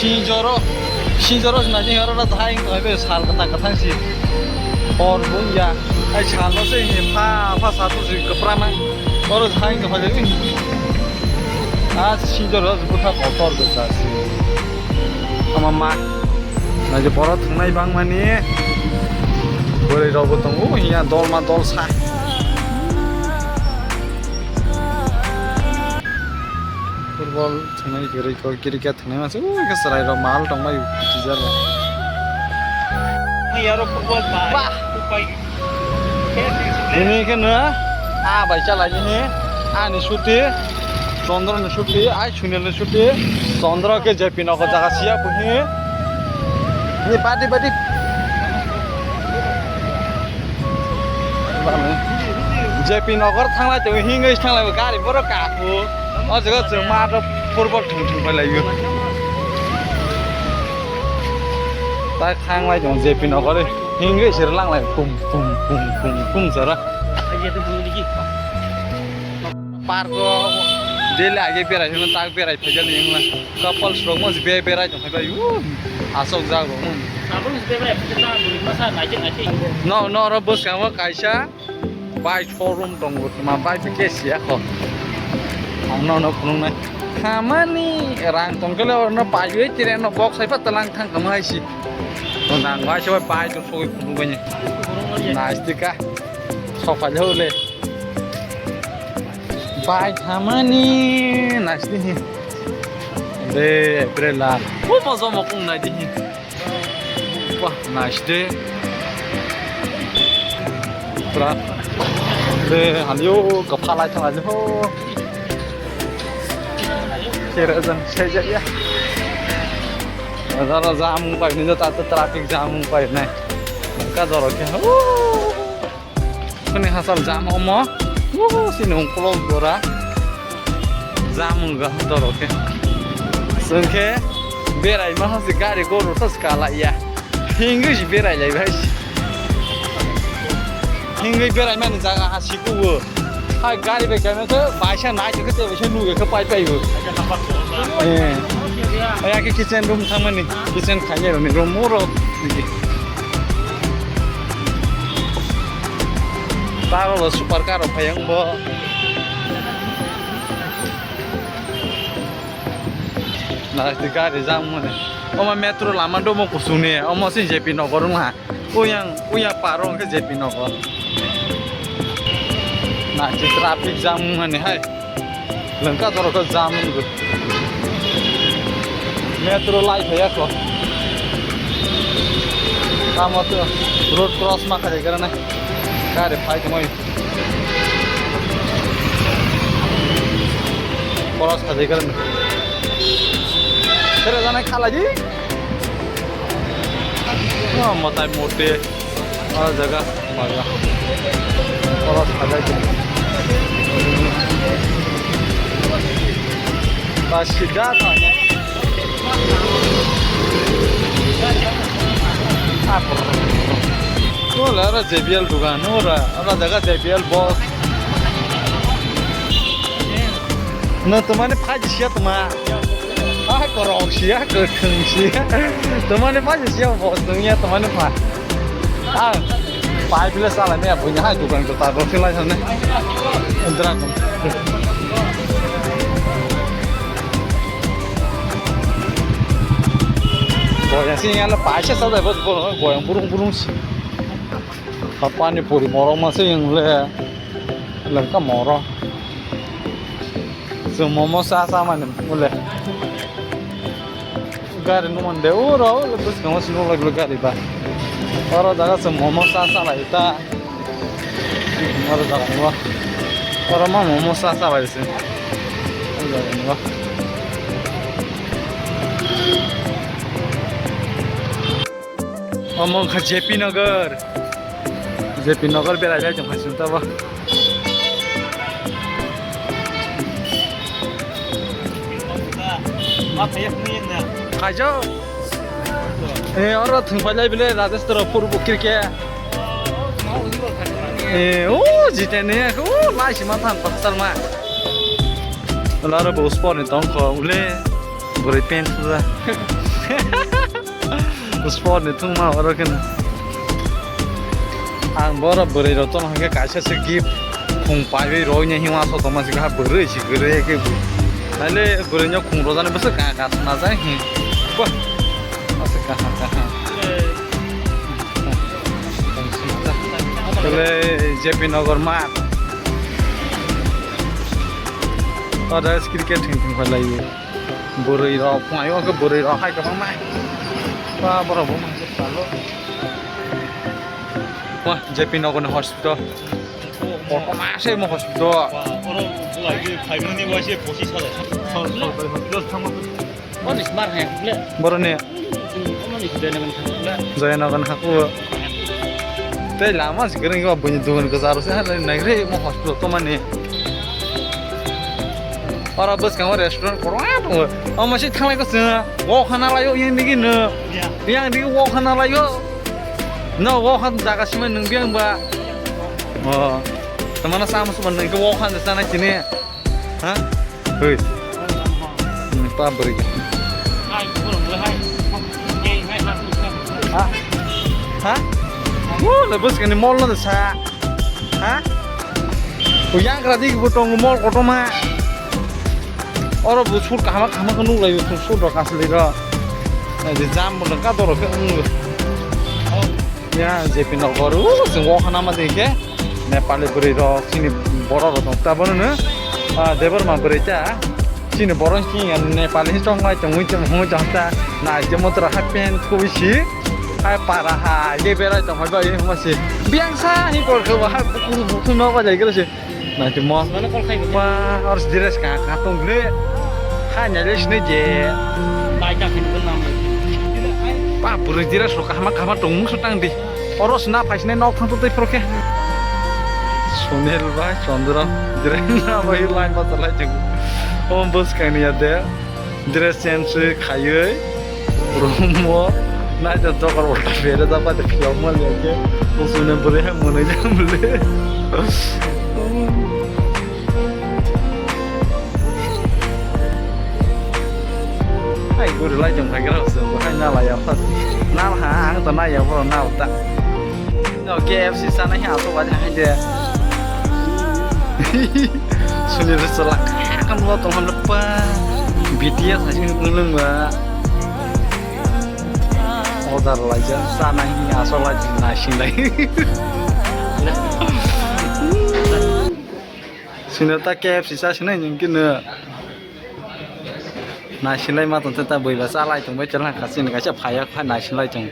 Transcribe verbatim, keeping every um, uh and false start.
Sinjoro, sinjoro sina sing oro na thang thang be sal kata kata si. Or bung ya, ai sal no se ni pha pha sa tu si kapra ma. Oro thang thang le. A sinjoro butha kotor de sa si. Ama ma. Na je boro thangnai bang mani. Bore rogo tongo, iya dol ma dol sa. Football thangnai gari ko cricket. Nai masa, ui, ke serai rok mal tong mai, tijak rok. Mai yaro football ba. Bah. Upai. Ini ke na, ah, bai chala ini, ani suti, Chandra ni suti, ai Sunil ni suti, Chandra ke J P Nagar jaga siya puhi. Ini badi, badi. J P Nagar thanglai tong, hingoi thanglai, gari borok kaku. O jaga chwng ma aro football thung thung bai laio. Tai khang lai tong J P Nagar hingoi sir lang lai pum pum pum pum pum sara. Park o daily age berai phano tak berai phai jali wngla. Couple rok mo be berai tong phai bai u asok jak rok. No no oro bwskango kaisa. Bike showroom tongo, tma bike khe siya kho. Ang nono phunuknai. Hamani rang tongkhe le orno paiwi tireno box hai pa talang thang kama hai si. Nang bai se bike to soi phunukbai ni. Nice tika. Sofa le hole. Bike hamani nice ni. De, April la. Ko mo zo mo kung nai di. Wah, nice day. Pura. De, halio, kaphalai thanglai ho. Kira jan, seja ya. Jara jam pai ni jata traffic jam pai nai. Ka jaro ke. Kuni hasal jam omo. Wuh, sini ungkulo gora. Jam wngkha dorok khe. Chwng khe berai ma hasi gari goru ta skala ya. Hingwi si berai lai bai. Hingwi berai mani jaga ha sikuwo. Ha gari bai kaima khe baisa nai khe te baisa nuge khe pai pai bo. Eh. Aya khe kitchen room thangmani. Kitchen khainai rokni room oro. Taro bo super car rok phai ang bo. Na ti gari jang mone. Oma metro lama do mo kusune. Omo si J P Nagar wngha. Uyang uya paro ke J P Nagar. Na ti traffic jam mone hai. Lengka toro khe jam wngwi. Metro lai phaiya kho. Tamo to road cross ma khaijak rana. Gari phai tongwi. Cross khaijak rana. Tere jana khalai di. Oh, matai mote. O jaga, maga. Oro sajai di. Ba sida thangya. Apor. Ora J B L dugan, ora, ora jaga J B L box. No, tomane phaji siya toma. Ah, korok siya, kwthwng siya. Tomane phaji siya, bo tongya, tomane pha. Ah, pai pila sala me, bunya hai dukan ko ta, rokhe lai sane. Dragon. Boya sing ya la paisa sa da, bo, bo, boya burung, burung si. Pani puri morok ma se yung le. Lengka moro. Chwng momo cha cha mani mole. Gari nukmani de uro bwskango se nuklai gari ba. Oro jaga chwng momo cha cha lai ta. Oro jaga nugo. Oro ma momo cha cha lai se. O jaga nugo. Omo wngkha J P Nagar. J P Nagar berai lai tongkha chwng tabo. Khaijak. Eh, oro thwng pailai bile Rajeshwar Purbo Kirke. Eh, o jitene, o lai sima than pasal ma. Laro bo sport ni tongkho ule. Bwrwi pant suja. Sport ni thungma oro khe. Ang boro bwrwi rok tono hwnkhe kaisa se gift khung paiwi roi ni hima so tongma se ha bwrwi se kwrwi khe bu. Naile bwrwi no khung rojani bwswk ka ka thana jai hi. Bo. Ase kaha kaha. Tole J P Nagar ma. Oda cricket thing thing phalai. Bwrwi rok, phunai o khe bwrwi rok hai kwbangma. Ba borok bo mangsa salo. Wah, J P Nagar ni hospital. Kotorma se mo hospital. Ba, oro bwlai khe phaimani waise pochis hajar. Sor-, sorkari hospital thangma. Oni smart hai, le. Boroni. Oni Jayanagar thang, le. Jayanagar haku. Tei lama se kwrwngwi o buini dogan kwcharo se ha nai nai re mo hospital to mani. Oro bwskango restaurant kotorma tongo. Omo se thanglai ko chwng. Wok hana laio yang digi no. Ya. Yang digi wok hana laio. No wok han jaga sima nwng biyang ba. Oh. Tamana sama sama nwng ke wok han sana chini. Ha? Hei. Hmm, pa beri. Ha? Ha? Wo, le bwskani mall no sa. Ha? O yang kra di bo tong mall kotorma. Oro bo sur kahama kahama ko nuk lai sur sur do kasli ro. Ai de jam bo ka doro ke. Ya, J P Nagar, o, chwng o hwnama de khe Nepali bwrwi rok, chini borok rok tong ta bono no, ah, Debbarma bwrwi ta, chini borok chini Nepali chong lai tongwi tong hwnwi tong ta, nai je motor hai pant koi si, hai para hai je berai tong hai bai hwnma si, biyang sa hi kor khe bo hai buku buku no ba jai khe se. Naitimo. Mano call khai bo. Wah, harus dress ka, ka tong gle. Ha, nyale sini je. Bai ka phin ko nam. Pa, bwrwi dress ro kahma kahma tong musu tang di. Oros na phai sini nok thang to tei pro khe. Sunil bai, Chandra, dress na bai line ba chalai jeng. Om bus kani ya de. Dress change khaiwi room o naithotok ulta bere jak bai phiyok manya khe kusune bwrwi hai mwnwi jak bwle. Hai guri lai tong kha gra se bo hai nala ya pha nal ha ang to nai ya bo nal ta. No K F C sana hi ato ba hai de. Sunil chalak kan lo tong hon pa. B T S hai sini nung ba. Order lai ja sana hi aso lai na sing lai. Sunil ta K F C sa sini nung kini. Naisinlai ma tongte ta bui ba chalai tongbai chalai kha chini kaisa phaiya kha naisinlai tong.